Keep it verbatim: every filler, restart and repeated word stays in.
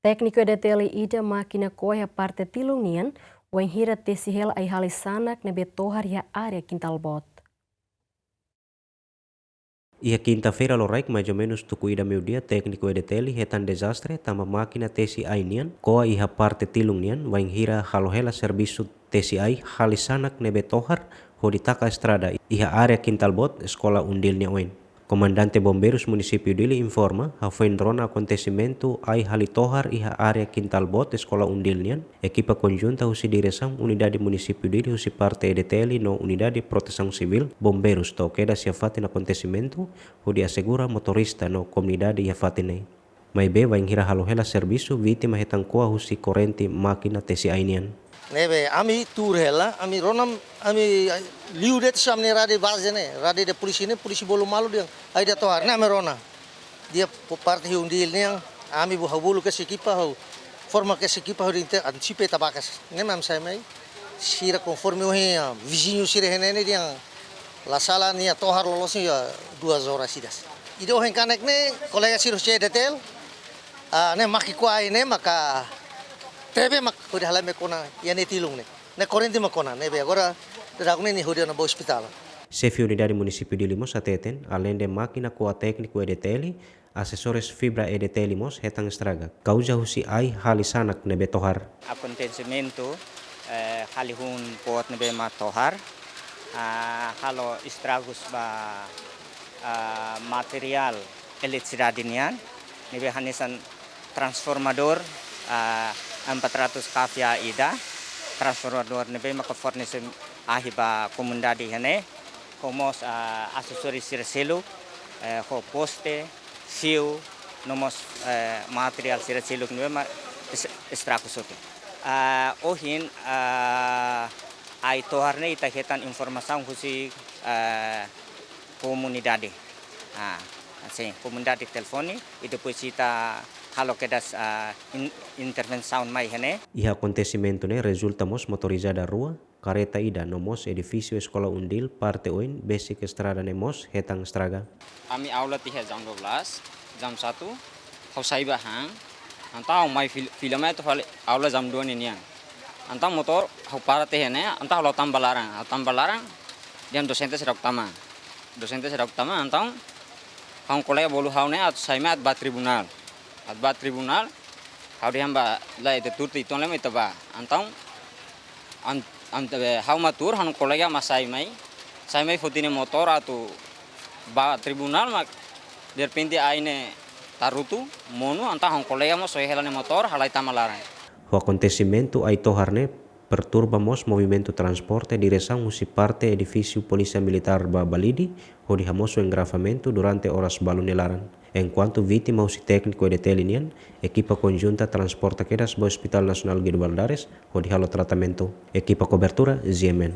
Tékniku E D T L ida mákina ko'a iha parte tilun nian, wainhira tesi hela ai-hali sanak ne'ebé tohar iha área Kintal Boot. Iha kinta-feira loraik, mais ou menus tuku ida meiudia, tékniku E D T L hetan dezastre tanba mákina tesi ai nian ko'a iha parte tilun nian, wainhira halo hela servisu tesi ai hali sanak ne'ebé tohar hodi taka estrada iha área Kintal Boot, eskola Undil nia oin. Komandante Bombeirus Munisípiu Dili informa, hafoin rona akontesimentu ai-hali tohar iha área Kintal Boot, eskola Undil nian, ekipa konjunta husi diresaun unidade Munisípiu Dili husi parte E D T L no unidade Protesaun Sivíl, Bombeirus to'o kedas iha fatin akontesimentu hodi asegura motorista no komunidade iha fatin ne'e. Maibé, wainhira halo hela servisu, vítima hetan ko'a husi korrente mákina tesi ai nian. Ne'ebé ami tuur hela, ami rona, ami liu de'it sira-nia rádiu baze ne'e, rádiu polisi ne'e, polisi bolu malu dehan ai-ida tohar, ne'e ami rona. Dehan parte Undil nian, ami bolu, bolu kedas ekipa hodi, forma kedas ekipa hodi inte-, antisipa ita ba kedas. Ne'e mak ami sai mai. Sira konforme ohin, ah, viziñu sira hatene dehan la sala nia tohar loloos iha duas horas ida. Ida ohin kanek ne'e kolega sira husi E D T L, ah, ne'e maki ko'a ai ne'e maka tebe mak hodi halai mai kona iha ne'e tilun ne'e. Ne'e korrente mak kona, ne'ebé agora daudaun ne'e nia hodi ona ba ospitál. Xefe Unidade Munisípiu Dili mós hateten, aleinde mákina ko'a tékniku E D T L, asesores fibra E D T L mós hetan estraga, kauza husi ai-hali sanak ne'ebé tohar. Akontesimentu, eh, hali hun boot ne'ebé mak tohar, ah, halo estragus ba, ah, materiál eletrisidade nian, ne'ebé hanesan transformadór, ah, empat ratus kV ida, transformadór ne'ebé maka fornese ahi ba komunidade iha ne'e, ho mós, ah, asesóriu sira seluk, eh, ho poste, fiu, no mós, eh, materiál sira seluk ne'ebé mak es-, estraga hotu. Ah, ohin, ah, ai-tohar ne'e ita hetan informasaun husi, eh, komunidade. Ah, sin, komunidade telefone, i depois ita halo kedas, ah, in-, intervensaun mai iha ne'e. Iha akontesimentu ne'e rezulta mós motorizada rua, karreta ida no mós edifísiu eskola Undil parte oin besik estrada ne'e mós hetan estraga. Ami aula tiha jam dua belas, jam satu, ha'u sai ba han, entaun mai fil-, fila mai atu fali aula jam dua ninian. Entaun motór ha'u para tiha ne'e, entaun ha'u la'o tama ba laran, ha'u tama ba laran, dehan dosente seidauk tama. Dosente seidauk tama, entaun ha'u-nia kolega bolu ha'u ne'e atu sai mai atu ba tribunál. Atu ba tribunál, ha'u dehan ba lae, ita tuur tiha uitoan lai mak ita ba. Entaun, an-, an-, eh, ha'u mak tuur, ha'u-nia kolega mak sai mai. Sai mai foti nia motór atu ba tribunál mak derrepente ai ne'e tarutu, monu, entaun ha'u-nia kolega mós soe hela nia motór, halai tama laran. Ho akontesimentu ai-tohar ne'e perturba mós movimentu transporte diresaun husi parte edifísiu Polísia Militár ba Balide, hodi hamosu engarrafamentu durante oras balun nia laran. Enkuantu vítima husi tékniku E D T L nian, ekipa konjunta transporta kedas ba Hospital Nasionál Guido Valadares, hodi halo tratamentu. Ekipa kobertura, G M N.